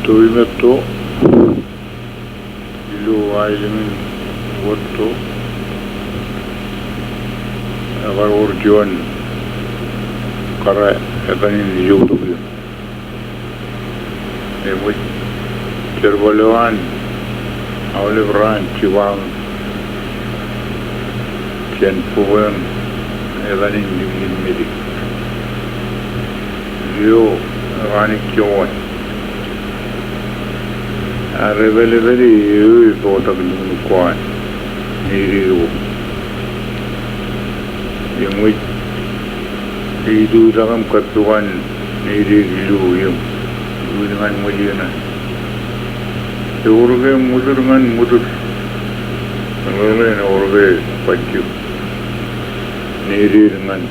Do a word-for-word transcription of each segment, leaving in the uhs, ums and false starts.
Tui metto ilo aelōñ in Wōtto ekar wōr juon kōrā etan in ijoktok eo. Eṃōj jerbal eo an aolep raan jibaañ jān bok eṇ etan in Likjilmede. Eo ekaṇik jowan. Ak epelepele eo ej bōktak lukkuun ko an, Nedeik ko. Eṃōj ej ituitak im kappok an Nedeik ilo eō, ilo ñan ṃōj eṇ. Ewōr ke ṃwitōd ñan ṃwitōd. Meḷeḷein ewōr ke bajjek Nedeik ñan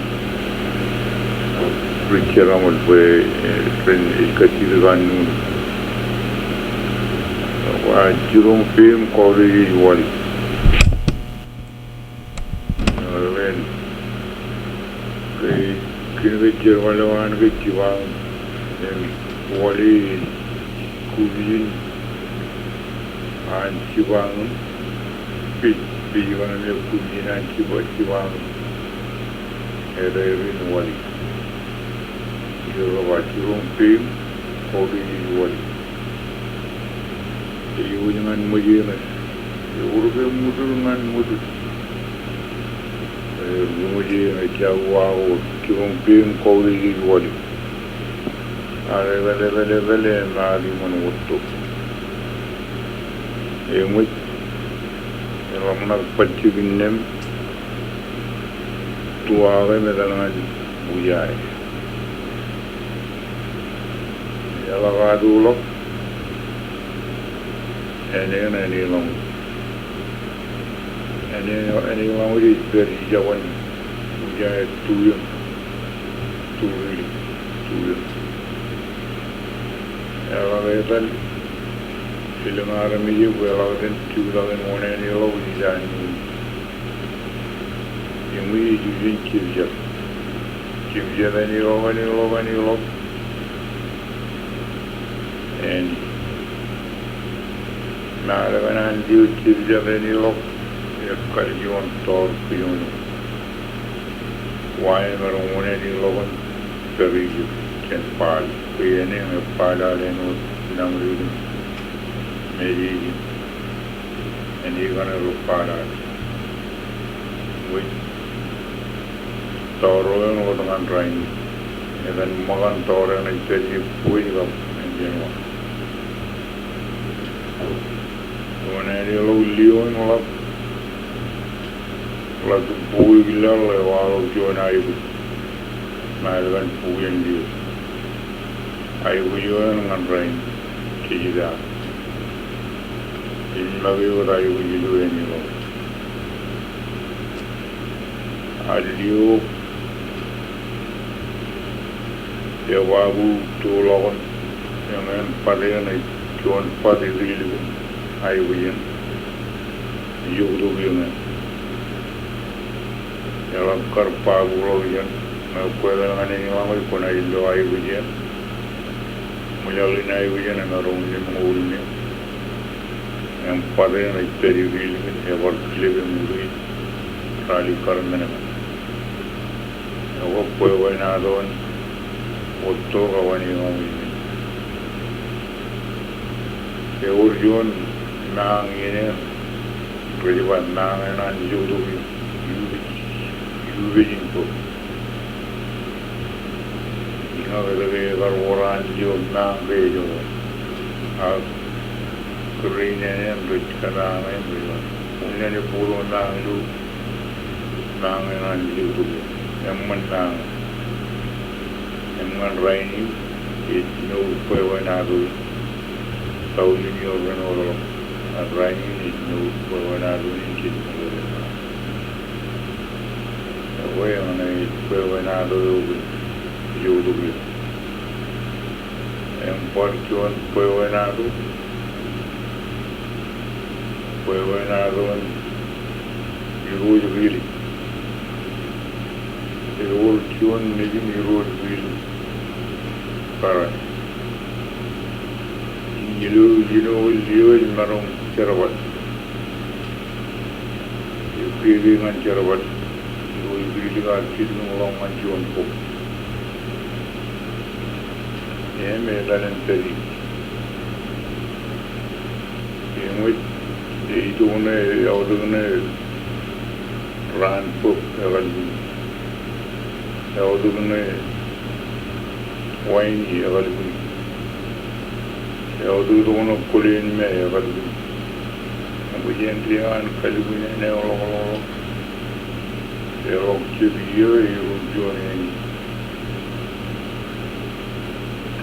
ri jeraṃōd bwe, eh, ren ej kajjitōk annuun. Wa jiroñ peiṃ kautiej wali. Meḷeḷein ke kiin ke jerbal eo an ke jibaañ im wali ej kubijin an jibaañ im pej, pej kaṇe me kubijin an jiba, jibaañ im etairin wali. Eo rej ba jiroñ peiṃ kautiej wali. Ej wōj ñan ṃōj eṇ. Ewōr ke ṃwitōd ñan ṃwitōd. Ej wōj ñan ṃōj eṇ, ej jab uwaak wōt, jiroñ peiṃ kautiej wali. Ak epelepele, epelepele emaat iṃōn Wōtto. Eṃōj eḷapḷọk bajjek innām tuwaak im etal ñan Ujae. Eḷak ad ḷọk āne eṇ, āne ḷọk. Āne, āne ḷọk ej pād ijabōn Ujae tuiōñ, tuiōñ, tuiōñ. Eḷak etal, elōñ armej eo bwe eḷak iten juktak in wōṇāān eo ḷọk ilo annuun. Eṃōj ej jujen jebjat. Jebjat āne ḷọk, āne ḷọk, āne ḷọk. Āne. Ṃae ḷọk āne an lio jebjat āne ḷọk. Ekkar juon tọọr kijoñe. Wa emaroñ wōṇāān eo ḷọk in pād ijin jān bal. Bwe āne eñ ebaḷaḷ āinwōt nañinmej in. Āne kaṇe rej baḷaḷ. Wōj tọọr eo eṇ wōt ñan rainin. Etan ṃōkan tọọr eṇ ej pād ijin bwe ej kab enjeṇ wa. Wōṇāān eo ḷọk lio eṇ ḷak. Ḷak bukwi kilaḷ eo aḷọk juon aikuj. Ṃae ḷọk an bukwi in lio. Aikuj eo eṇ ñan rainin. Kōjda. Ej make wōt aikuj ilo āne ḷọk. Al lio ebabu to ḷọk in, eñ, eñ, bat eṇ ej juon bat ekilkin aikuj in. Ijoktok eñ. Eḷak kar babu ḷọk ijeṇ, ñe kwe etal ñan āne ḷọk ej kwōnaaj lo aikuj in. Ṃwilaḷ in aikuj in emaroñ in lemñoul ṇe. Im bat eṇ ej pād ekilkin, ebar kilep im ukein ralitōk kar men eṇ. Ekwe bwebwenato in Wōtto kab āne ḷọk in. Ewōr juon mañ iien eṇ, rej ba mañ eṇ an ijoktok iuj, iuj, iuj in bōk. Iñak etke ekar wōr an lio mañ ke ejjab wōr. Ak kōrā in āne eṇ rej kōtaañe im rej ba, unin ej bōro mañ ilo, mañ eṇ an ijoktok. Eṃṃan mañ. Im ñan rainin ej mour bwebwenato in. Taujin iiō ren wōr ḷọk. Ak rainin ej mour bwebwenato in jej mour. Ekwe eñṇe ej bwebwenato eo ijoktok eō. Im bar juon bwebwenato, bwebwenato in irooj kiilij. Ewōr juon mejin irooj kiilij kōrā. Ilo jino eo liō ej maroñ jerbal. Ej keke ñan jerbal. Ilo ej keke ilo kar jilkinḷọk ñan juon bok. Im etal im pād in. Eñin ej itok ṇe, eaorōk ṇe raan bōb, ekalbwini. Eaorōk ṇe waini, ekalbwini. Eaorōk tok ṇe kwōleen me, ekalbwini. Eñin ej āindein kalbwini ṇe ḷọk ḷọk ḷọk. Eḷọk jab iiō, erom juon āne.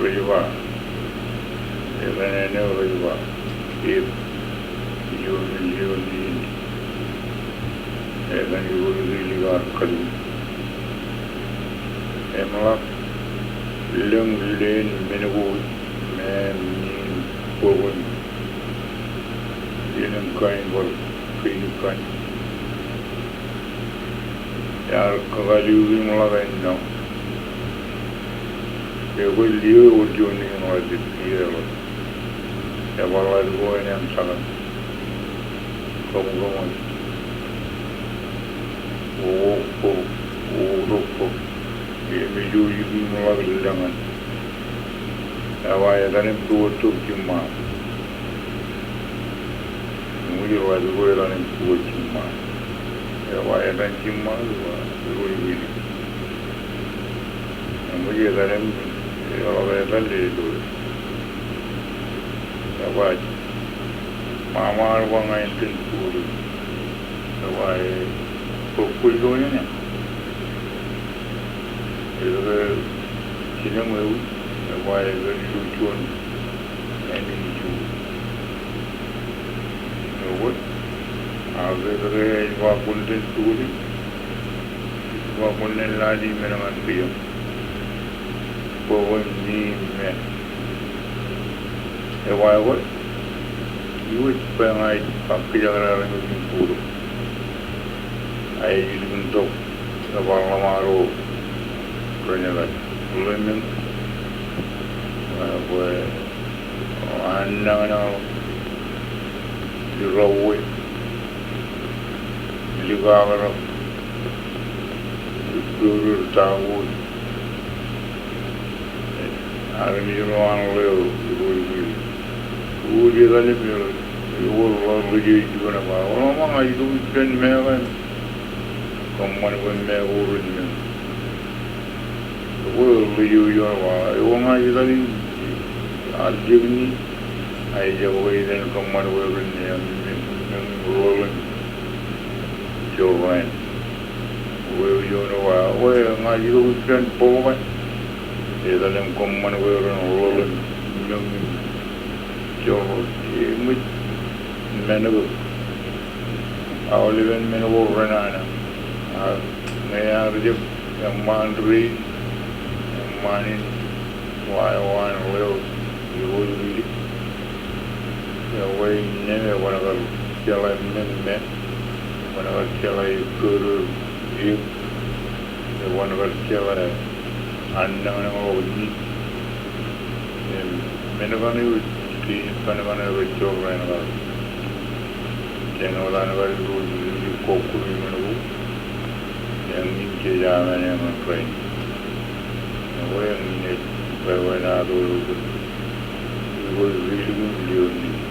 Rej ba. Ekōṇaan eo rej ba. Eb. Ijo men liō ṇe. Ekōṇaan eo rej kar kalbwini. Eṃḷak lōñ leen men ko me men bōk in. Elōñ kain bar kein kain. Ear kakaliuki im ḷak ennọ. Ekwe liō ewōr juon in ḷaddik iiō eḷap. Ebar ḷaddik ko en eṃ sakar. Kōṃ kōṃ. Oktok. Oktok. Im ejouj im ḷak lōñ in. Ewa etal im pukot tok jiṃṃa. Eñin ej ḷaddik ko etal im pukot jiṃṃa. Ewa etal jiṃṃa, ewa, ewa, ewa. Eñin ej etal im, eḷak etal ilo. Ewa, ṃaṃa, ear ba ña in itōn pukot. Ewa, e, bōk kwōj tok iien eo. Etke jinōñ ewi, ewa, etke ilo juon āne iju. Ewi, ak etke ej ba kwōn itōn pukot in, ej ba kwōn len lale men ñan kijeṃ. Bōk in me. Ewa, ewi, iwōj bwe ña ij ba kijak raar im ej bōk. Ak ej ilkin tok, ebar ḷōṃaro ren etal. Ḷōmān, a, bwe, an nañinmej, irrabwe, likakrak, ikōrōr, tabuñ. Armej ro an ḷeo, ro ri, ro ri etal im eo, ro ri ro ri juon ba, ḷōṃa ña ij itok ippān me kaṇ. Kōṃṃan bwe me ko ren me. Ro ri ro ri ba, eo ña ij etal in, aljebni, ak ij jab ke iten kōṃṃan bwe ren me, me, me, ḷōḷōñ. Jorrāān. Eo juon eo ba, ewi, ña ij itok ippān bōb kaṇ. Etal im kōṃṃan bwe ren ḷōḷōñ, ñoññoñ. Jorrāān, eṃōj men ko. Aolepen men ko renana. Ak ñe ear jab eṃṃaan rein, eṃṃaan in, wa, wa an ḷeo, eo ej Ewi, innām eban kar jeḷā men me, eban kar jeḷā ikōrōr, eban kar jeḷā an nañinmej ḷọk in. Im men kaṇe ej, kōn men kaṇe rej jorrāān kar. Jān wōt an kar ilo ilo kọkkure men ko. Eñin jej aṃ āne ñan rainin. Ewi, eñin ej bwebwenato eo. Ilo ri-, ri-, ri-,